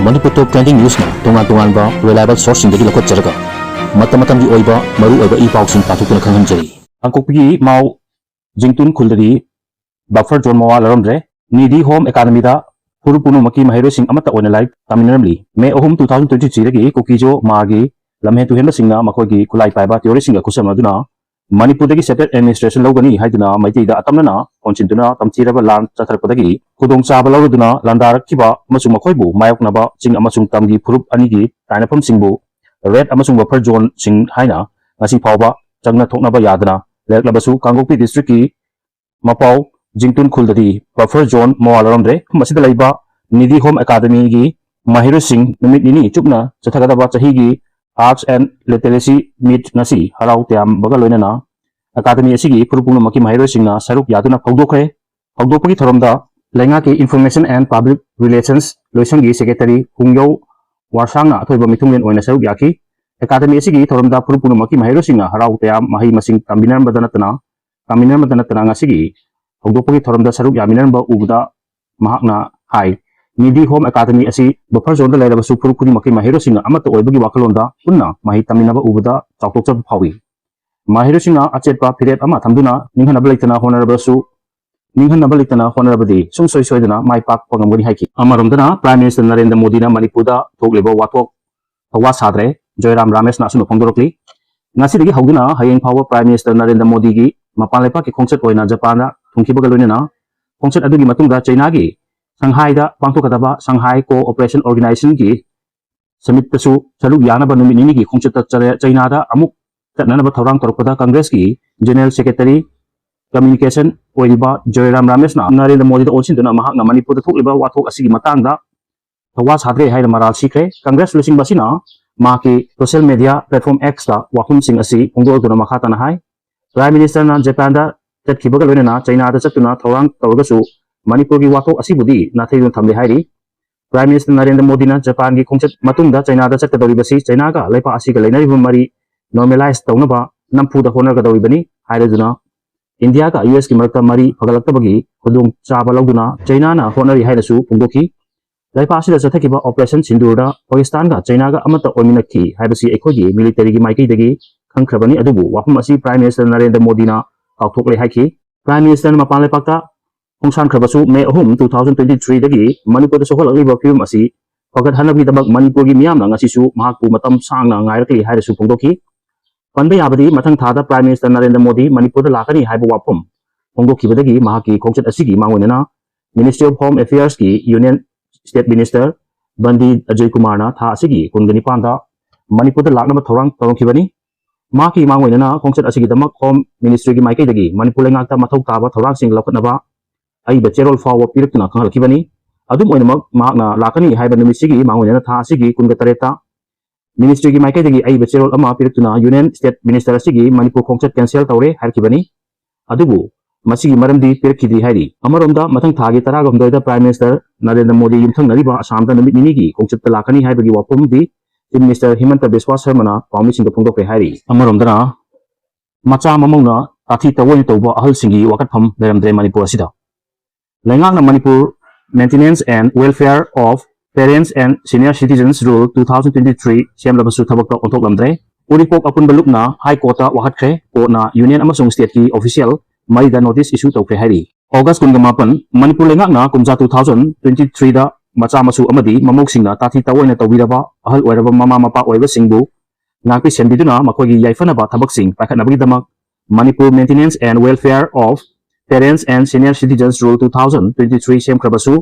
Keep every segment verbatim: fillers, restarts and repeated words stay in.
ꯃꯅꯤꯄꯨꯔ ꯇꯣꯞ trending ꯅ꯭ꯌꯨꯁꯅ ꯇꯣꯉꯥꯟ ꯇꯣꯉꯥꯟꯕ reliable ꯁꯣꯔꯁꯁꯤꯡꯗꯒꯤ ꯂꯧꯈꯠꯆꯔꯒ ꯃꯇꯝ ꯃꯇꯝꯒꯤ ꯑꯣꯏꯕ ꯃꯔꯨ ꯑꯣꯏꯕ ꯏ ꯄꯥꯎꯁꯤꯡ ꯄꯥꯊꯣꯛꯇꯨꯅ ꯈꯪꯍꯟꯖꯔꯤ꯫ ꯀꯥꯡꯄꯣꯛꯄꯤꯒꯤ ꯃꯥꯎ ꯖꯤꯡꯇꯨꯟ ꯈꯨꯜꯗꯗꯤ ꯕꯐꯔ ꯖꯣꯟ ꯃꯋꯥ ꯂꯧꯔꯝꯗ꯭ꯔꯦ꯫ ꯅꯤꯗꯤ ꯍꯣꯝ ꯑꯦꯀꯥꯗꯃꯤꯗ ꯐꯨꯔꯨꯞ ꯄꯨꯝꯅꯃꯛꯀꯤ ꯃꯍꯩꯔꯣꯏꯁꯤꯡ ꯑꯃꯠꯇ ꯑꯣꯏꯅ ꯂꯥꯏꯔꯤꯛ ꯇꯝꯃꯤꯟꯅꯔꯝꯂꯤ꯫ ꯃꯦ ꯑꯍꯨꯝ, two thousand twenty three ꯗꯒꯤ ꯀꯨꯀꯤꯖꯣ ꯃꯥꯒꯤ ꯂꯝꯍꯦꯟ ꯇꯨꯍꯦꯟꯕꯁꯤꯡꯅ ꯃꯈꯣꯏꯒꯤ ꯈꯨꯠꯂꯥꯏ ꯄꯥꯏꯕ ꯇꯤꯑꯣꯔꯤꯁꯤꯡꯒ ꯈꯨꯠꯁꯝꯅꯗꯨꯅ ꯃꯅꯤꯄꯨꯔꯗꯒꯤ separate administration ꯂꯧꯒꯅꯤ ꯍꯥꯏꯗꯨꯅ ꯃꯩꯇꯩꯗ ꯑꯇꯝꯅꯅ ꯀꯣꯟꯁꯤꯟꯗꯨꯅ ꯇꯝꯊꯤꯔꯕ ꯂꯥꯟ ꯆꯠꯊꯔꯛꯄꯗꯒꯤ ꯈꯨꯗꯣꯡꯆꯥꯕ ꯂꯧꯔꯗꯨꯅ ꯂꯥꯟꯗꯥꯔꯛꯈꯤꯕ ꯑꯃꯁꯨꯡ ꯃꯈꯣꯏꯕꯨ ꯃꯥꯌꯣꯛꯅꯕꯁꯤꯡ ꯑꯃꯁꯨꯡ ꯇꯝꯒꯤ ꯐꯨꯔꯨꯞ ꯑꯅꯤꯒꯤ ꯇꯥꯏꯅꯐꯝꯁꯤꯡꯕꯨ ꯔꯦꯗ ꯑꯃꯁꯨꯡ ꯕꯐꯔ ꯖꯣꯟꯁꯤꯡ ꯍꯥꯏꯅ ꯉꯁꯤ ꯐꯥꯎꯕ ꯆꯪꯅ ꯊꯣꯛꯅꯕ ꯌꯥꯗꯅ ꯂꯩꯔꯛꯂꯕꯁꯨ, ꯀꯥꯡꯄꯣꯛꯄꯤ ꯗꯤꯁꯇ꯭ꯔꯤꯛꯀꯤ ꯃꯄꯥꯎ ꯖꯤꯡꯇꯨꯟ ꯈꯨꯜꯗꯗꯤ ꯕꯐꯔ ꯖꯣꯟ ꯃꯋꯥ ꯂꯧꯔꯝꯗ꯭ꯔꯦ꯫ ꯃꯐꯝ ꯑꯁꯤꯗ ꯂꯩꯕ ꯅꯤꯗꯤ ꯍꯣꯝ ꯑꯦꯀꯥꯗꯃꯤꯒꯤ ꯃꯍꯩꯔꯣꯏꯁꯤꯡ ꯅꯨꯃꯤꯠ ꯅꯤꯅꯤ ꯆꯨꯞꯅ ꯆꯠꯊꯒꯗꯕ ꯆꯍꯤꯒꯤ Arts and Literacy Meet ꯉꯁꯤ ꯍꯔꯥꯎ ꯇꯌꯥꯝꯕꯒ ꯂꯣꯏꯅꯅ ꯑꯦꯀꯥꯗꯃꯤ ꯑꯁꯤꯒꯤ ꯐꯨꯔꯨꯞ ꯄꯨꯝꯅꯃꯛꯀꯤ ꯃꯍꯩꯔꯣꯏꯁꯤꯡꯅ ꯁꯔꯨꯛ ꯌꯥꯗꯨꯅ ꯍꯧꯗꯣꯛꯈ꯭ꯔꯦ꯫ ꯍꯧꯗꯣꯛꯄꯒꯤ ꯊꯧꯔꯝꯗ ꯂꯩꯉꯥꯛꯀꯤ Information and Public Relations ꯂꯣꯏꯁꯪꯒꯤ ꯁꯦꯀ꯭ꯔꯦꯇꯔꯤ ꯍꯨꯡꯌꯧ ꯋꯥꯔꯁꯥꯡꯅ ꯑꯊꯣꯏꯕ ꯃꯤꯊꯨꯡꯂꯦꯟ ꯑꯣꯏꯅ ꯁꯔꯨꯛ ꯌꯥꯈꯤ꯫ ꯑꯦꯀꯥꯗꯃꯤ ꯑꯁꯤꯒꯤ ꯊꯧꯔꯝꯗ ꯐꯨꯔꯨꯞ ꯄꯨꯝꯅꯃꯛꯀꯤ ꯃꯍꯩꯔꯣꯏꯁꯤꯡꯅ ꯍꯔꯥꯎ ꯇꯌꯥꯝ ꯃꯍꯩ ꯃꯁꯤꯡ ꯇꯝꯕꯤꯅꯔꯝꯕꯗ ꯅꯠꯇꯅ, ꯇꯝꯃꯤꯟꯅꯔꯝꯕꯗ ꯅꯠꯇꯅ ꯉꯁꯤꯒꯤ ꯍꯧꯗꯣꯛꯄꯒꯤ ꯊꯧꯔꯝꯗ ꯁꯔꯨꯛ ꯌꯥꯃꯤꯟꯅꯔꯝꯕ ꯎꯕꯗ ꯃꯍꯥꯛꯅ ꯍꯥꯏ, ꯅꯤꯗꯤ ꯍꯣꯝ ꯑꯦꯀꯥꯗꯃꯤ ꯑꯁꯤ ꯕꯐꯔ ꯖꯣꯟꯗ ꯂꯩꯔꯕꯁꯨ ꯐꯨꯔꯨꯞ ꯈꯨꯗꯤꯡꯃꯛꯀꯤ ꯃꯍꯩꯔꯣꯏꯁꯤꯡꯅ ꯑꯃꯠꯇ ꯑꯣꯏꯕꯒꯤ ꯋꯥꯈꯜꯂꯣꯟꯗ ꯄꯨꯟꯅ ꯃꯍꯩ ꯇꯝꯃꯤꯟꯅꯕ ꯎꯕꯗ ꯆꯥꯎꯊꯣꯛꯆꯕ ꯐꯥꯎꯏ꯫ ꯃꯍꯩꯔꯣꯏꯁꯤꯡꯅ ꯑꯆꯦꯠꯄ ꯐꯤꯔꯦꯞ ꯑꯃ ꯊꯝꯗꯨꯅ ꯅꯤꯡꯍꯟꯅꯕ ꯂꯩꯇꯅ ꯍꯣꯠꯅꯔꯕꯁꯨ, ꯅꯤꯡꯍꯟꯅꯕ ꯂꯩꯇꯅ ꯍꯣꯠꯅꯔꯕꯗꯤ ꯁꯨꯡꯁꯣꯏ ꯁꯣꯏꯗꯅ ꯃꯥꯏ ꯄꯥꯛꯄ ꯉꯝꯒꯅꯤ ꯍꯥꯏꯈꯤ꯫ ꯑꯃꯔꯣꯝꯗꯅ Prime Minister ꯅꯔꯦꯟꯗ꯭ꯔ ꯃꯣꯗꯤꯅ ꯃꯅꯤꯄꯨꯔꯗ ꯊꯣꯛꯂꯤꯕ ꯋꯥꯊꯣꯛ ꯊꯧꯋꯥ ꯁꯥꯗ꯭ꯔꯦ꯫ ꯖꯣꯏꯔꯥꯝ ꯔꯥꯃꯦꯁꯅ ꯑꯁꯨꯝꯅ ꯐꯣꯡꯗꯣꯔꯛꯂꯤ꯫ ꯉꯁꯤꯗꯒꯤ ꯍꯧꯗꯨꯅ ꯍꯌꯦꯡ ꯐꯥꯎꯕ Prime Minister ꯅꯔꯦꯟꯗ꯭ꯔ ꯃꯣꯗꯤꯒꯤ ꯃꯄꯥꯟ ꯂꯩꯄꯥꯛꯀꯤ ꯈꯣꯡꯆꯠ ꯑꯣꯏꯅ ꯖꯄꯥꯟꯗ ꯊꯨꯡꯈꯤꯕꯒ ꯂꯣꯏꯅꯅ ꯈꯣꯡꯆꯠ ꯑꯗꯨꯒꯤ ꯃꯇꯨꯡꯗ ꯆꯩꯅꯥꯒꯤ ꯁꯪꯍꯥꯏꯗ ꯄꯥꯡꯊꯣꯛꯀꯗꯕ Shanghai Cooperation Organization ꯒꯤ ꯁꯃꯤꯠꯇꯁꯨ ꯁꯔꯨꯛ ꯌꯥꯅꯕ ꯅꯨꯃꯤꯠ ꯅꯤꯅꯤꯒꯤ ꯈꯣꯡꯆꯠꯇ ꯆꯔꯦ-, ꯆꯩꯅꯥꯗ ꯑꯃꯨꯛ ꯆꯠꯅꯅꯕ ꯊꯧꯔꯥꯡ ꯇꯧꯔꯛꯄꯗ ꯀꯪꯒ꯭ꯔꯦꯁꯀꯤ General Secretary Communication ꯑꯣꯏꯔꯤꯕ ꯖꯣꯏꯔꯥꯝ ꯔꯥꯃꯦꯁꯅ ꯅꯔꯦꯟꯗ꯭ꯔ ꯃꯣꯗꯤꯗ ꯑꯣꯟꯁꯤꯟꯗꯨꯅ ꯃꯍꯥꯛꯅ ꯃꯅꯤꯄꯨꯔꯗ ꯊꯣꯛꯂꯤꯕ ꯋꯥꯊꯣꯛ ꯑꯁꯤꯒꯤ ꯃꯇꯥꯡꯗ ꯊꯧꯋꯥ ꯁꯥꯗ꯭ꯔꯦ ꯍꯥꯏꯅ ꯃꯔꯥꯜ ꯁꯤꯈ꯭ꯔꯦ꯫ ꯀꯪꯒ꯭ꯔꯦꯁ ꯂꯨꯆꯤꯡꯕ ꯑꯁꯤꯅ ꯃꯍꯥꯛꯀꯤ social media platform X ꯇ ꯋꯥꯐꯝꯁꯤꯡ ꯑꯁꯤ ꯐꯣꯡꯗꯣꯔꯛꯇꯨꯅ ꯃꯈꯥ ꯇꯥꯅ ꯍꯥꯏ, Prime Minister ꯅ ꯖꯄꯥꯟꯗ ꯆꯠꯈꯤꯕꯒ ꯂꯣꯏꯅꯅ ꯆꯩꯅꯥꯗ ꯆꯠꯇꯨꯅ ꯊꯧꯔꯥꯡ ꯇꯧꯔꯒꯁꯨ ꯃꯅꯤꯄꯨꯔꯒꯤ ꯋꯥꯊꯣꯛ ꯑꯁꯤꯕꯨꯗꯤ ꯅꯥꯊꯩꯗꯨꯅ ꯊꯝꯂꯦ ꯍꯥꯏꯔꯤ꯫ Prime Minister ꯅꯔꯦꯟꯗ꯭ꯔ ꯃꯣꯗꯤꯅ ꯖꯄꯥꯟꯒꯤ ꯈꯣꯡꯆꯠ ꯃꯇꯨꯡꯗ ꯆꯩꯅꯥꯗ ꯆꯠꯀꯗꯧꯔꯤꯕꯁꯤ ꯆꯩꯅꯥꯒ ꯂꯩꯄꯥꯛ ꯑꯁꯤꯒ ꯂꯩꯅꯔꯤꯕ ꯃꯔꯤ normalize ꯇꯧꯅꯕ ꯅꯝꯐꯨꯗ ꯍꯣꯠꯅꯒꯗꯧꯔꯤꯕꯅꯤ ꯍꯥꯏꯔꯗꯨꯅ ꯏꯟꯗꯤꯌꯥꯒ ꯌꯨ ꯑꯦꯁꯀꯤ ꯃꯔꯛꯇ ꯃꯔꯤ ꯐꯒꯠꯂꯛꯇꯕꯒꯤ ꯈꯨꯗꯣꯡꯆꯥꯕ ꯂꯧꯗꯨꯅ ꯆꯩꯅꯥꯅ ꯍꯣꯠꯅꯔꯤ ꯍꯥꯏꯅꯁꯨ ꯐꯣꯡꯗꯣꯛꯈꯤ꯫ ꯂꯩꯄꯥꯛ ꯑꯁꯤꯗ ꯆꯠꯊꯈꯤꯕ Operation Sindoorꯗ ꯄꯥꯀꯤꯁꯇꯥꯟꯒ ꯆꯩꯅꯥꯒ ꯑꯃꯠꯇ ꯑꯣꯏꯃꯤꯟꯅꯈꯤ ꯍꯥꯏꯕꯁꯤ ꯑꯩꯈꯣꯏꯒꯤ militaryꯒꯤ ꯃꯥꯏꯀꯩꯗꯒꯤ ꯈꯪꯈ꯭ꯔꯕꯅꯤ, ꯑꯗꯨꯕꯨ ꯋꯥꯐꯝ ꯑꯁꯤ Prime Minister ꯅꯔꯦꯟꯗ꯭ꯔ ꯃꯣꯗꯤꯅ ꯀꯥꯎꯊꯣꯛꯂꯦ ꯍꯥꯏꯈꯤ꯫ Prime Ministerꯅ ꯃꯄꯥꯟ ꯂꯩꯄꯥꯛꯇ ꯈꯣꯡꯁꯥꯟꯈ꯭ꯔꯕꯁꯨ, May ꯑꯍꯨꯝ, two thousand twenty threeꯗꯒꯤ ꯃꯅꯤꯄꯨꯔꯗ ꯁꯣꯛꯍꯜꯂꯛꯂꯤꯕ ꯐꯤꯕꯝ ꯑꯁꯤ ꯐꯒꯠꯍꯟꯅꯕꯒꯤꯗꯃꯛ ꯃꯅꯤꯄꯨꯔꯒꯤ ꯃꯤꯌꯥꯝꯅ ꯉꯁꯤꯁꯨ ꯃꯍꯥꯛꯄꯨ ꯃꯇꯝ ꯁꯥꯡꯅ ꯉꯥꯏꯔꯛꯂꯤ ꯍꯥꯏꯔꯁꯨ ꯐꯣꯡꯗꯣꯛꯈꯤ꯫ ꯄꯟꯕ ꯌꯥꯕꯗꯤ, ꯃꯊꯪ ꯊꯥꯗ Prime Minister ꯅꯔꯦꯟꯗ꯭ꯔ ꯃꯣꯗꯤ ꯃꯅꯤꯄꯨꯔꯗ ꯂꯥꯛꯀꯅꯤ ꯍꯥꯏꯕ ꯋꯥꯐꯝ ꯐꯣꯡꯗꯣꯛꯈꯤꯕꯗꯒꯤ ꯃꯍꯥꯛꯀꯤ ꯈꯣꯡꯆꯠ ꯑꯁꯤꯒꯤ ꯃꯥꯡꯑꯣꯏꯅꯅ Ministry of Home Affairsꯀꯤ Union State Minister ꯕꯟꯗꯤ Ajoy ꯀꯨꯃꯥꯔꯅ ꯊꯥ ꯑꯁꯤꯒꯤ ꯀꯨꯟꯒ ꯅꯤꯄꯥꯟꯗ ꯃꯅꯤꯄꯨꯔꯗ ꯂꯥꯛꯅꯕ ꯊꯧꯔꯥꯡ ꯇꯧꯔꯝꯈꯤꯕꯅꯤ꯫ ꯃꯍꯥꯛꯀꯤ ꯃꯥꯡꯑꯣꯏꯅꯅ ꯈꯣꯡꯆꯠ ꯑꯁꯤꯒꯤꯗꯃꯛ Home Ministryꯒꯤ ꯃꯥꯏꯀꯩꯗꯒꯤ ꯃꯅꯤꯄꯨꯔ ꯂꯩꯉꯥꯛꯇ ꯃꯊꯧ ꯇꯥꯕ ꯊꯧꯔꯥꯡꯁꯤꯡ ꯂꯧꯈꯠꯅꯕ ꯑꯏꯕ ꯆꯦꯔꯣꯜ ꯐꯥꯎꯕ ꯄꯤꯔꯛꯇꯨꯅ ꯈꯪꯍꯜꯂꯛꯈꯤꯕꯅꯤ꯫ ꯑꯗꯨꯝ ꯑꯣꯏꯅꯃꯛ, ꯃꯍꯥꯛꯅ ꯂꯥꯛꯀꯅꯤ ꯍꯥꯏꯕ ꯅꯨꯃꯤꯠꯁꯤꯒꯤ ꯃꯥꯡꯑꯣꯏꯅꯅ ꯊꯥ ꯑꯁꯤꯒꯤ ꯀꯨꯟꯒ ꯇꯔꯦꯠꯇ Ministryꯒꯤ ꯃꯥꯏꯀꯩꯗꯒꯤ ꯑꯏꯕ ꯆꯦꯔꯣꯜ ꯑꯃ ꯄꯤꯔꯛꯇꯨꯅ Union State Minister ꯑꯁꯤꯒꯤ ꯃꯅꯤꯄꯨꯔ ꯈꯣꯡꯆꯠ cancel ꯇꯧꯔꯦ ꯍꯥꯏꯔꯛꯈꯤꯕꯅꯤ꯫ ꯑꯗꯨꯕꯨ ꯃꯁꯤꯒꯤ ꯃꯔꯝꯗꯤ ꯄꯤꯔꯛꯈꯤꯗ꯭ꯔꯤ ꯍꯥꯏꯔꯤ꯫ ꯑꯃꯔꯣꯝꯗ, ꯃꯊꯪ ꯊꯥꯒꯤ ꯇꯔꯥꯍꯨꯝꯗꯣꯏꯗ Prime Minister ꯅꯔꯦꯟꯗ꯭ꯔ ꯃꯣꯗꯤ ꯌꯨꯝꯊꯪꯅꯔꯤꯕ ꯑꯁꯥꯝꯗ ꯅꯨꯃꯤꯠ ꯅꯤꯅꯤꯒꯤ ꯈꯣꯡꯆꯠꯇ ꯂꯥꯛꯀꯅꯤ ꯍꯥꯏꯕꯒꯤ ꯋꯥꯐꯝꯗꯤ Chief Minister ꯍꯤꯃꯟꯇ ꯕꯤꯁ꯭ꯋꯥ ꯁꯔꯃꯅ ꯄꯥꯎꯃꯤꯁꯤꯡꯗ ꯐꯣꯡꯗꯣꯛꯈ꯭ꯔꯦ ꯍꯥꯏꯔꯤ꯫ ꯑꯃꯔꯣꯝꯗꯅ, ꯃꯆꯥ ꯃꯃꯧꯅ ꯇꯥꯊꯤ ꯇꯥꯑꯣꯏꯅ ꯇꯧꯕ ꯑꯍꯜꯁꯤꯡꯒꯤ ꯋꯥꯀꯠꯐꯝ ꯂꯩꯔꯝꯗ꯭ꯔꯦ ꯃꯅꯤꯄꯨꯔ ꯑꯁꯤꯗ꯫ ꯂꯩꯉꯥꯛꯅ Manipur Maintenance and Welfare of Parents and Senior Citizens Rule two thousand twenty three ꯁꯦꯝꯂꯕꯁꯨ ꯊꯕꯛꯇ ꯑꯣꯟꯊꯣꯛꯂꯝꯗ꯭ꯔꯦ꯫ ꯎꯔꯤꯄꯣꯛ ꯑꯄꯨꯟꯕ ꯂꯨꯞꯅ High Courtꯇ ꯋꯥꯀꯠꯈ꯭ꯔꯦ꯫ Courtꯅ Union ꯑꯃꯁꯨꯡ stateꯀꯤ official ꯃꯔꯤꯗ notice issue ꯇꯧꯈ꯭ꯔꯦ ꯍꯥꯏꯔꯤ꯫ August ꯀꯨꯟꯒ ꯃꯥꯄꯟ, ꯃꯅꯤꯄꯨꯔ ꯂꯩꯉꯥꯛꯅ ꯀꯨꯝꯖꯥ two thousand twenty threeꯗ ꯃꯆꯥ ꯃꯁꯨ ꯑꯃꯗꯤ ꯃꯃꯧꯁꯤꯡꯅ ꯇꯥꯊꯤ ꯇꯥꯑꯣꯏꯅ ꯇꯧꯕꯤꯔꯕ ꯑꯍꯜ ꯑꯣꯏꯔꯕ ꯃꯃꯥ ꯃꯄꯥ ꯑꯣꯏꯕꯁꯤꯡꯕꯨ ꯉꯥꯛꯄꯤ ꯁꯦꯟꯕꯤꯗꯨꯅ ꯃꯈꯣꯏꯒꯤ ꯌꯥꯏꯐꯅꯕ ꯊꯕꯛꯁꯤꯡ ꯄꯥꯏꯈꯠꯅꯕꯒꯤꯗꯃꯛ Manipur Maintenance and Welfare of Parents and Senior Citizens Rule two thousand twenty three ꯁꯦꯝꯈ꯭ꯔꯕꯁꯨ,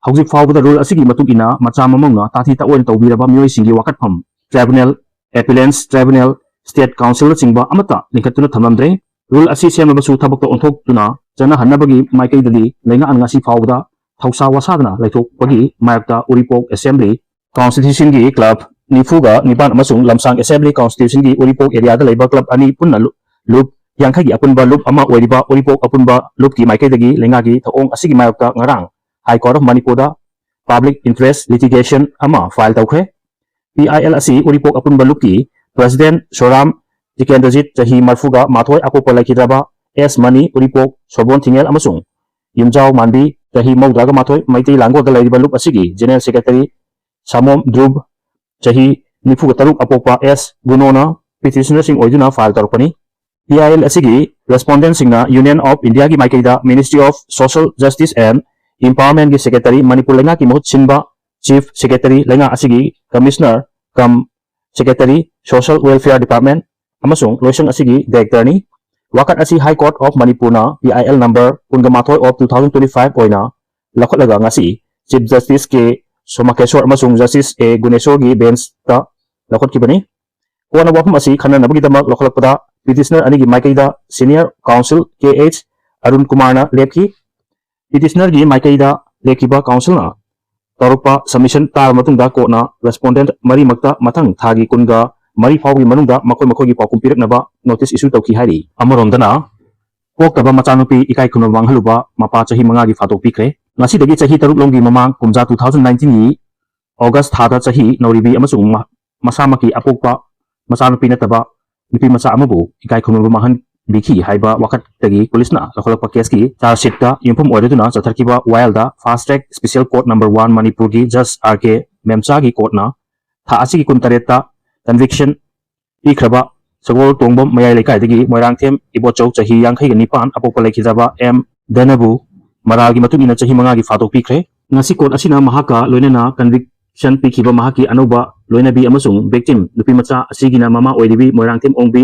ꯍꯧꯖꯤꯛ ꯐꯥꯎꯕꯗ rule ꯑꯁꯤꯒꯤ ꯃꯇꯨꯡ ꯏꯟꯅ ꯃꯆꯥ ꯃꯃꯧꯅ ꯇꯥꯊꯤ ꯇꯥꯑꯣꯏꯅ ꯇꯧꯕꯤꯔꯕ ꯃꯤꯑꯣꯏꯁꯤꯡꯒꯤ ꯋꯥꯀꯠꯐꯝ Tribunal, Appellants Tribunal, State Councilꯅꯆꯤꯡꯕ ꯑꯃꯠꯇ ꯂꯤꯡꯈꯠꯇꯨꯅ ꯊꯝꯂꯝꯗ꯭ꯔꯦ꯫ Rule ꯑꯁꯤ ꯁꯦꯝꯂꯕꯁꯨ ꯊꯕꯛꯇ ꯑꯣꯟꯊꯣꯛꯇꯨꯅ ꯆꯠꯅꯍꯟꯅꯕꯒꯤ ꯃꯥꯏꯀꯩꯗꯗꯤ ꯂꯩꯉꯥꯛꯅ ꯉꯁꯤ ꯐꯥꯎꯕꯗ ꯊꯧꯁꯥ ꯋꯥꯁꯥꯗꯅ ꯂꯩꯊꯣꯛꯄꯒꯤ ꯃꯥꯌꯣꯛꯇ ꯎꯔꯤꯄꯣꯛ Assembly Constituencyꯒꯤ club ꯅꯤꯐꯨꯒ ꯅꯤꯄꯥꯟ ꯑꯃꯁꯨꯡ ꯂꯝꯁꯥꯡ Assembly Constituencyꯒꯤ ꯎꯔꯤꯄꯣꯛ areaꯗ ꯂꯩꯕ club ꯑꯅꯤ ꯄꯨꯟꯅ ꯂꯨꯞ, ꯂꯨꯞ ꯌꯥꯡꯈꯩꯒꯤ ꯑꯄꯨꯟꯕ ꯂꯨꯞ ꯑꯃ ꯑꯣꯏꯔꯤꯕ ꯎꯔꯤꯄꯣꯛ ꯑꯄꯨꯟꯕ ꯂꯨꯞꯀꯤ ꯃꯥꯏꯀꯩꯗꯒꯤ ꯂꯩꯉꯥꯛꯀꯤ ꯊꯧꯑꯣꯡ ꯑꯁꯤꯒꯤ ꯃꯥꯌꯣꯛꯇ ꯉꯔꯥꯡ High Court of Manipureꯗ public interest litigation ꯑꯃ file ꯇꯧꯈ꯭ꯔꯦ꯫ PIL ꯑꯁꯤ ꯎꯔꯤꯄꯣꯛ ꯑꯄꯨꯟꯕ ꯂꯨꯞꯀꯤ President ꯁꯣꯔꯥꯝ ꯖꯤꯀꯦꯟꯗ꯭ꯔꯖꯤꯠ, ꯆꯍꯤ ꯃꯔꯤꯐꯨꯒ ꯃꯥꯊꯣꯏ, ꯑꯀꯣꯛꯄ ꯂꯩꯈꯤꯗ꯭ꯔꯕ ꯑꯦꯁ ꯃꯅꯤ, ꯎꯔꯤꯄꯣꯛ ꯁꯣꯕꯣꯟ ꯊꯤꯉꯦꯜ ꯑꯃꯁꯨꯡ ꯌꯨꯝꯖꯥꯎ ꯃꯥꯟꯕꯤ ꯆꯍꯤ ꯃꯧꯗ꯭ꯔꯥꯒ ꯃꯥꯊꯣꯏ, ꯃꯩꯇꯩ ꯂꯥꯡꯒꯣꯜꯗ ꯂꯩꯔꯤꯕ ꯂꯨꯞ ꯑꯁꯤꯒꯤ General Secretary ꯁꯥꯃꯣꯝ ꯙ꯭ꯔꯨꯕ, ꯆꯍꯤ ꯅꯤꯐꯨꯒ ꯇꯔꯨꯛ, ꯑꯄꯣꯛꯄ ꯑꯦꯁ ꯒꯨꯅꯣꯅ petitionerꯁꯤꯡ ꯑꯣꯏꯗꯨꯅ file ꯇꯧꯔꯛꯄꯅꯤ꯫ P I L ꯑꯁꯤꯒꯤ respondentꯁꯤꯡꯅ Union of Indiaꯒꯤ ꯃꯥꯏꯀꯩꯗ Ministry of Social Justice and Empowermentꯀꯤ Secretary, Manipur ꯂꯩꯉꯥꯛꯀꯤ ꯃꯍꯨꯠ ꯁꯤꯟꯕ Chief Secretary, ꯂꯩꯉꯥꯛ ꯑꯁꯤꯒꯤ Commissioner cum Secretary, Social Welfare Department, ꯑꯃꯁꯨꯡ ꯂꯣꯏꯁꯪ ꯑꯁꯤꯒꯤ Directorꯅꯤ꯫ ꯋꯥꯀꯠ ꯑꯁꯤ High Court of ꯃꯅꯤꯄꯨꯔꯅ P I L number ꯀꯨꯟꯒ ꯃꯥꯊꯣꯏ of two thousand twenty-five ꯑꯣꯏꯅ ꯂꯧꯈꯠꯂꯒ ꯉꯁꯤ Chief Justice K ꯁꯣꯃꯥꯀꯦꯁꯣꯔ ꯑꯃꯁꯨꯡ Justice A ꯒꯨꯅꯦꯁꯣꯔꯒꯤ benchꯇ ꯂꯧꯈꯠꯈꯤꯕꯅꯤ꯫ ꯀꯣꯟꯅ ꯋꯥꯐꯝ ꯑꯁꯤ ꯈꯟꯅꯅꯕꯒꯤꯗꯃꯛ ꯂꯧꯈꯠꯂꯛꯄꯗ petitioner ꯑꯅꯤꯒꯤ ꯃꯥꯏꯀꯩꯗ senior counsel K H Arun ꯀꯨꯃꯥꯔꯅ ꯂꯦꯞꯈꯤ꯫ Petitionerꯒꯤ ꯃꯥꯏꯀꯩꯗ ꯂꯦꯞꯈꯤꯕ counselꯅ ꯇꯧꯔꯛꯄ submission ꯇꯥꯔꯕ ꯃꯇꯨꯡꯗ courtꯅ respondent ꯃꯔꯤꯃꯛꯇ ꯃꯊꯪ ꯊꯥꯒꯤ ꯀꯨꯟꯒ ꯃꯔꯤ ꯐꯥꯎꯕꯒꯤ ꯃꯅꯨꯡꯗ ꯃꯈꯣꯏ ꯃꯈꯣꯏꯒꯤ ꯄꯥꯎꯈꯨꯝ ꯄꯤꯔꯛꯅꯕ notice issue ꯇꯧꯈꯤ ꯍꯥꯏꯔꯤ꯫ ꯑꯃꯔꯣꯝꯗꯅ, ꯄꯣꯛꯇꯕ ꯃꯆꯥꯅꯨꯄꯤ ꯏꯀꯥꯏ ꯈꯨꯝꯅꯕ ꯃꯥꯡꯍꯜꯂꯨꯕ ꯃꯄꯥ ꯆꯍꯤ ꯃꯉꯥꯒꯤ ꯐꯥꯗꯣꯛꯄꯤꯈ꯭ꯔꯦ꯫ ꯉꯁꯤꯗꯒꯤ ꯆꯍꯤ ꯇꯔꯨꯛ ꯂꯣꯝꯒꯤ ꯃꯃꯥꯡ ꯀꯨꯝꯖꯥ two thousand nineteenꯒꯤ August ꯊꯥꯗ ꯆꯍꯤ ꯅꯧꯔꯤꯕꯤ ꯑꯃꯁꯨꯡ ꯃ-, ꯃꯁꯥꯃꯛꯀꯤ ꯑꯄꯣꯛꯄ ꯃꯆꯥꯅꯨꯄꯤ ꯅꯠꯇꯕ ꯅꯨꯄꯤ ꯃꯆꯥ ꯑꯃꯕꯨ ꯏꯀꯥꯏ ꯈꯨꯝꯅꯕ ꯃꯥꯡꯍꯟꯕꯤꯈꯤ ꯍꯥꯏꯕ ꯋꯥꯀꯠꯇꯒꯤ ꯄꯨꯂꯤꯁꯅ ꯂꯧꯈꯠꯂꯛꯄ caseꯀꯤ charge sheetꯇ ꯌꯨꯝꯐꯝ ꯑꯣꯏꯔꯗꯨꯅ ꯆꯠꯊꯔꯛꯈꯤꯕ ꯋꯥꯌꯦꯜꯗ Fast Track Special Court number one ꯃꯅꯤꯄꯨꯔꯒꯤ Judge R K ꯃꯦꯝꯆꯥꯒꯤ courtꯅ ꯊꯥ ꯑꯁꯤꯒꯤ ꯀꯨꯟꯇꯔꯦꯠꯇ conviction ꯄꯤꯈ꯭ꯔꯕ ꯁꯒꯣꯜ ꯇꯣꯡꯕꯝ ꯃꯌꯥꯏ ꯂꯩꯀꯥꯏꯗꯒꯤ ꯃꯣꯏꯔꯥꯡꯊꯦꯝ ꯏꯕꯣꯆꯧ ꯆꯍꯤ ꯌꯥꯡꯈꯩꯒ ꯅꯤꯄꯥꯟ ꯑꯄꯣꯛꯄ ꯂꯩꯈꯤꯗ꯭ꯔꯕ ꯑꯦꯝ ꯙꯅꯕꯨ ꯃꯔꯥꯜꯒꯤ ꯃꯇꯨꯡ ꯏꯟꯅ ꯆꯍꯤ ꯃꯉꯥꯒꯤ ꯐꯥꯗꯣꯛꯄꯤꯈ꯭ꯔꯦ꯫ ꯉꯁꯤ court ꯑꯁꯤꯅ ꯃꯍꯥꯛꯀ ꯂꯣꯏꯅꯅ conviction ꯄꯤꯈꯤꯕ ꯃꯍꯥꯛꯀꯤ ꯑꯅꯧꯕ ꯂꯣꯏꯅꯕꯤ ꯑꯃꯁꯨꯡ victim ꯅꯨꯄꯤꯃꯆꯥ ꯑꯁꯤꯒꯤꯅ ꯃꯃꯥ ꯑꯣꯏꯔꯤꯕꯤ ꯃꯣꯏꯔꯥꯡꯊꯦꯝ ꯑꯣꯡꯕꯤ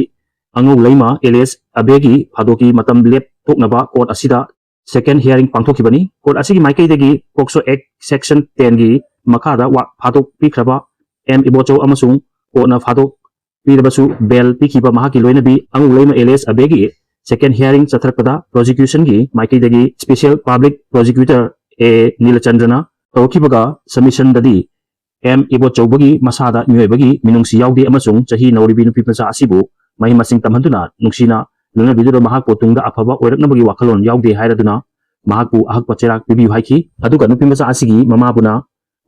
ꯑꯉꯧ ꯂꯩꯃ alias ꯑꯕꯦꯒꯤ ꯐꯥꯗꯣꯛꯀꯤ ꯃꯇꯝ ꯂꯦꯞꯊꯣꯛꯅꯕ court ꯑꯁꯤꯗ second hearing ꯄꯥꯡꯊꯣꯛꯈꯤꯕꯅꯤ꯫ Court ꯑꯁꯤꯒꯤ ꯃꯥꯏꯀꯩꯗꯒꯤ POCSO Act section tenꯒꯤ ꯃꯈꯥꯗ ꯋꯥ-, ꯐꯥꯗꯣꯛꯄꯤꯈ꯭ꯔꯕ ꯑꯦꯝ ꯏꯕꯣꯆꯧ ꯑꯃꯁꯨꯡ courtꯅ ꯐꯥꯗꯣꯛ ꯄꯤꯔꯕꯁꯨ bail ꯄꯤꯈꯤꯕ ꯃꯍꯥꯛꯀꯤ ꯂꯣꯏꯅꯕꯤ ꯑꯉꯧ ꯂꯩꯃ alias ꯑꯕꯦꯒꯤ second hearing ꯆꯠꯊꯔꯛꯄꯗ prosecutionꯒꯤ ꯃꯥꯏꯀꯩꯗꯒꯤ special public prosecutor ꯑꯦ ꯅꯤꯂꯆꯟꯗ꯭ꯔꯅ ꯇꯧꯔꯛꯈꯤꯕꯒ submissionꯗꯗꯤ ꯑꯦꯝ ꯏꯕꯣꯆꯧꯕꯒꯤ ꯃꯁꯥꯗ ꯃꯤꯑꯣꯏꯕꯒꯤ ꯃꯤꯅꯨꯡꯁꯤ ꯌꯥꯎꯗꯦ ꯑꯃꯁꯨꯡ ꯆꯍꯤ ꯅꯧꯔꯤꯕꯤ ꯅꯨꯄꯤ ꯃꯆꯥ ꯑꯁꯤꯕꯨ ꯃꯍꯩ ꯃꯁꯤꯡ ꯇꯝꯍꯟꯗꯨꯅ ꯅꯨꯡꯁꯤꯅ ꯂꯣꯏꯅꯕꯤꯗꯨꯅ ꯃꯍꯥꯛꯄꯨ ꯇꯨꯡꯗ ꯑꯐꯕ ꯑꯣꯏꯔꯛꯅꯕꯒꯤ ꯋꯥꯈꯜꯂꯣꯟ ꯌꯥꯎꯗꯦ ꯍꯥꯏꯔꯗꯨꯅ ꯃꯍꯥꯛꯄꯨ ꯑꯍꯛꯄ ꯆꯩꯔꯥꯛ ꯄꯤꯕꯤꯌꯨ ꯍꯥꯏꯈꯤ꯫ ꯑꯗꯨꯒ ꯅꯨꯄꯤ ꯃꯆꯥ ꯑꯁꯤꯒꯤ ꯃꯃꯥꯕꯨꯅ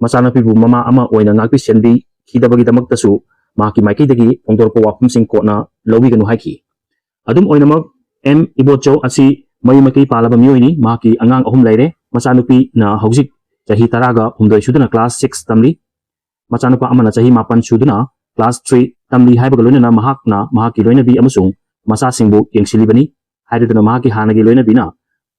ꯃꯆꯥꯅꯨꯄꯤꯕꯨ ꯃꯃꯥ ꯑꯃ ꯑꯣꯏꯅ ꯉꯥꯛꯄꯤ ꯁꯦꯟꯕꯤꯈꯤꯗꯕꯒꯤꯗꯃꯛꯇꯁꯨ ꯃꯍꯥꯛꯀꯤ ꯃꯥꯏꯀꯩꯗꯒꯤ ꯐꯣꯡꯗꯣꯔꯛꯄ ꯋꯥꯐꯝꯁꯤꯡ courtꯅ ꯂꯧꯕꯤꯒꯅꯨ ꯍꯥꯏꯈꯤ꯫ ꯑꯗꯨꯝ ꯑꯣꯏꯅꯃꯛ, ꯑꯦꯝ ꯏꯕꯣꯆꯧ ꯑꯁꯤ ꯃꯌꯨꯝ ꯃꯀꯩ ꯄꯥꯜꯂꯕ ꯃꯤꯑꯣꯏꯅꯤ꯫ ꯃꯍꯥꯛꯀꯤ ꯑꯉꯥꯡ ꯑꯍꯨꯝ ꯂꯩꯔꯦ꯫ ꯃꯆꯥꯅꯨꯄꯤꯅ ꯍꯧꯖꯤꯛ ꯆꯍꯤ ꯇꯔꯥꯒ ꯍꯨꯝꯗꯣꯏ ꯁꯨꯗꯨꯅ class six ꯇꯝꯂꯤ꯫ ꯃꯆꯥꯅꯨꯄꯥ ꯑꯃꯅ ꯆꯍꯤ ꯃꯥꯄꯟ ꯁꯨꯗꯨꯅ class three ꯇꯝꯂꯤ ꯍꯥꯏꯕꯒ ꯂꯣꯏꯅꯅ ꯃꯍꯥꯛꯅ ꯃꯍꯥꯛꯀꯤ ꯂꯣꯏꯅꯕꯤ ꯑꯃꯁꯨꯡ ꯃꯆꯥꯁꯤꯡꯕꯨ ꯌꯦꯡꯁꯤꯜꯂꯤꯕꯅꯤ ꯍꯥꯏꯔꯗꯨꯅ ꯃꯍꯥꯛꯀꯤ ꯍꯥꯟꯅꯒꯤ ꯂꯣꯏꯅꯕꯤꯅ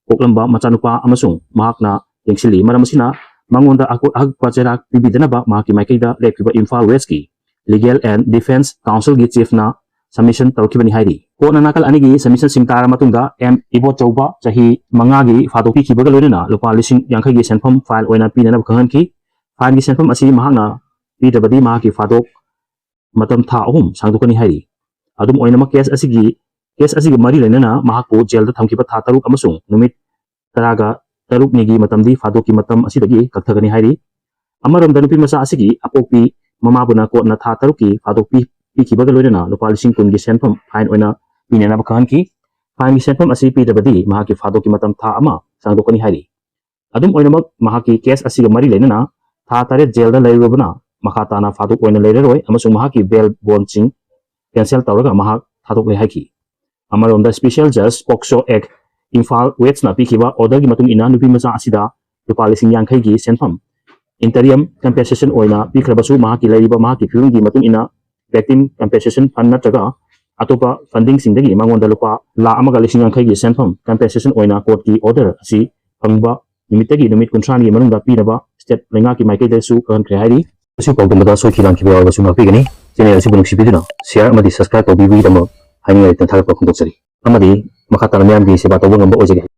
ꯄꯣꯛꯂꯝꯕ ꯃꯆꯥꯅꯨꯄꯥ ꯑꯃꯁꯨꯡ ꯃꯍꯥꯛꯅ ꯌꯦꯡꯁꯤꯜꯂꯤ꯫ ꯃꯔꯝ ꯑꯁꯤꯅ ꯃꯉꯣꯟꯗ ꯑꯀꯨ-, ꯑꯍꯛꯄ ꯆꯩꯔꯥꯛ ꯄꯤꯕꯤꯗꯅꯕ ꯃꯍꯥꯛꯀꯤ ꯃꯥꯏꯀꯩꯗ ꯂꯦꯞꯈꯤꯕ Imphal Westꯀꯤ Legal and Defence Councilꯒꯤ chiefꯅ submission ꯇꯧꯔꯛꯈꯤꯕꯅꯤ ꯍꯥꯏꯔꯤ꯫ Courtꯅ ꯅꯥꯀꯜ ꯑꯅꯤꯒꯤ submissionꯁꯤꯡ ꯇꯥꯔ ꯃꯇꯨꯡꯗ ꯑꯦꯝ ꯏꯕꯣꯆꯧꯕ ꯆꯍꯤ ꯃꯉꯥꯒꯤ ꯐꯥꯗꯣꯛꯄꯤꯈꯤꯕꯒ ꯂꯣꯏꯅꯅ ꯂꯨꯄꯥ ꯂꯤꯁꯤꯡ ꯌꯥꯡꯈꯩꯒꯤ ꯁꯦꯟꯐꯝ fine ꯑꯣꯏꯅ ꯄꯤꯅꯅꯕ ꯈꯪꯍꯟꯈꯤ꯫ Fineꯒꯤ ꯁꯦꯟꯐꯝ ꯑꯁꯤ ꯃꯍꯥꯛꯅ ꯄꯤꯗ꯭ꯔꯕꯗꯤ ꯃꯍꯥꯛꯀꯤ ꯐꯥꯗꯣꯛ ꯃꯇꯝ ꯊꯥ ꯑꯍꯨꯝ ꯁꯥꯡꯗꯣꯛꯀꯅꯤ ꯍꯥꯏꯔꯤ꯫ ꯑꯗꯨꯝ ꯑꯣꯏꯅꯃꯛ, case ꯑꯁꯤꯒꯤ, case ꯑꯁꯤꯒ ꯃꯔꯤ ꯂꯩꯅꯅ ꯃꯍꯥꯛꯄꯨ jailꯗ ꯊꯝꯈꯤꯕ ꯊꯥ ꯇꯔꯨꯛ ꯑꯃꯁꯨꯡ ꯅꯨꯃꯤꯠ ꯇꯔꯥꯒ ꯇꯔꯨꯛꯅꯤꯒꯤ ꯃꯇꯝꯗꯤ ꯐꯥꯗꯣꯛꯀꯤ ꯃꯇꯝ ꯑꯁꯤꯗꯒꯤ ꯀꯛꯊꯒꯅꯤ ꯍꯥꯏꯔꯤ꯫ ꯑꯃꯔꯣꯝꯗ, ꯅꯨꯄꯤ ꯃꯆꯥ ꯑꯁꯤꯒꯤ ꯑꯄꯣꯛꯄꯤ ꯃꯃꯥꯕꯨꯅ courtꯅ ꯊꯥ ꯇꯔꯨꯛꯀꯤ ꯐꯥꯗꯣꯛꯄꯤ ꯄꯤꯈꯤꯕꯒ ꯂꯣꯏꯅꯅ ꯂꯨꯄꯥ ꯂꯤꯁꯤꯡ ꯀꯨꯟꯒꯤ ꯁꯦꯟꯐꯝ fine ꯑꯣꯏꯅ ꯄꯤꯅꯅꯕ ꯈꯪꯍꯟꯈꯤ꯫ Fineꯒꯤ ꯁꯦꯟꯐꯝ ꯑꯁꯤ ꯄꯤꯗ꯭ꯔꯕꯗꯤ ꯃꯍꯥꯛꯀꯤ ꯐꯥꯗꯣꯛꯀꯤ ꯃꯇꯝ ꯊꯥ ꯑꯃ ꯁꯥꯡꯗꯣꯛꯀꯅꯤ ꯍꯥꯏꯔꯤ꯫ ꯑꯗꯨꯝ ꯑꯣꯏꯅꯃꯛ, ꯃꯍꯥꯛꯀꯤ case ꯑꯁꯤꯒ ꯃꯔꯤ ꯂꯩꯅꯅ ꯊꯥ ꯇꯔꯦꯠ jailꯗ ꯂꯩꯔꯨꯕꯅ ꯃꯈꯥ ꯇꯥꯅ ꯐꯥꯗꯣꯛ ꯑꯣꯏꯅ ꯂꯩꯔꯔꯣꯏ ꯑꯃꯁꯨꯡ ꯃꯍꯥꯛꯀꯤ bail bondꯁꯤꯡ cancel ꯇꯧꯔꯒ ꯃꯍꯥꯛ ꯊꯥꯗꯣꯛꯂꯦ ꯍꯥꯏꯈꯤ꯫ ꯑꯃꯔꯣꯝꯗ, Special Judge POCSO Act Imphal Westꯅ ꯄꯤꯈꯤꯕ orderꯒꯤ ꯃꯇꯨꯡ ꯏꯟꯅ ꯅꯨꯄꯤ ꯃꯆꯥ ꯑꯁꯤꯗ ꯂꯨꯄꯥ ꯂꯤꯁꯤꯡ ꯌꯥꯡꯈꯩꯒꯤ ꯁꯦꯟꯐꯝ interim compensation ꯑꯣꯏꯅ ꯄꯤꯈ꯭ꯔꯕꯁꯨ ꯃꯍꯥꯛꯀꯤ ꯂꯩꯔꯤꯕ ꯃꯍꯥꯛꯀꯤ ꯐꯤꯕꯝꯒꯤ ꯃꯇꯨꯡ ꯏꯟꯅ victim compensation fund ꯅꯠꯇ꯭ꯔꯒ ꯑꯇꯣꯞꯄ fundingꯁꯤꯡꯗꯒꯤ ꯃꯉꯣꯟꯗ ꯂꯨꯄꯥ ꯂꯥꯈ ꯑꯃꯒ ꯂꯤꯁꯤꯡ ꯌꯥꯡꯈꯩꯒꯤ ꯁꯦꯟꯐꯝ compensation ꯑꯣꯏꯅ courtꯀꯤ order ꯑꯁꯤ ꯐꯪꯕ ꯅꯨꯃꯤꯠꯇꯒꯤ ꯅꯨꯃꯤꯠ ꯀꯨꯟꯊ꯭ꯔꯥꯅꯤꯒꯤ ꯃꯅꯨꯡꯗ ꯄꯤꯅꯕ state ꯂꯩꯉꯥꯛꯀꯤ ꯃꯥꯏꯀꯩꯗꯁꯨ ꯈꯪꯍꯟꯈ꯭ꯔꯦ ꯍꯥꯏꯔꯤ꯫ ꯑꯁꯤ ꯄꯥꯎꯗꯝꯕꯗ ꯁꯣꯏꯈꯤ ꯂꯥꯟꯈꯤꯕ ꯌꯥꯎꯔꯕꯁꯨ ꯉꯥꯛꯄꯤꯒꯅꯤ꯫ Channel ꯑꯁꯤꯕꯨ ꯅꯨꯡꯁꯤꯕꯤꯗꯨꯅ share ꯑꯃꯗꯤ subscribe ꯇꯧꯕꯤꯕꯒꯤꯗꯃꯛ ꯍꯥꯏꯅꯤꯡꯉꯥꯏ ꯂꯩꯇꯅ ꯊꯥꯒꯠꯄ ꯐꯣꯡꯗꯣꯛꯆꯔꯤ꯫ ꯑꯃꯗꯤ ꯃꯈꯥ ꯇꯥꯅ ꯃꯤꯌꯥꯝꯒꯤ ꯁꯦꯕꯥ ꯇꯧꯕ ꯉꯝꯕ ꯑꯣꯏꯖꯒꯦ꯫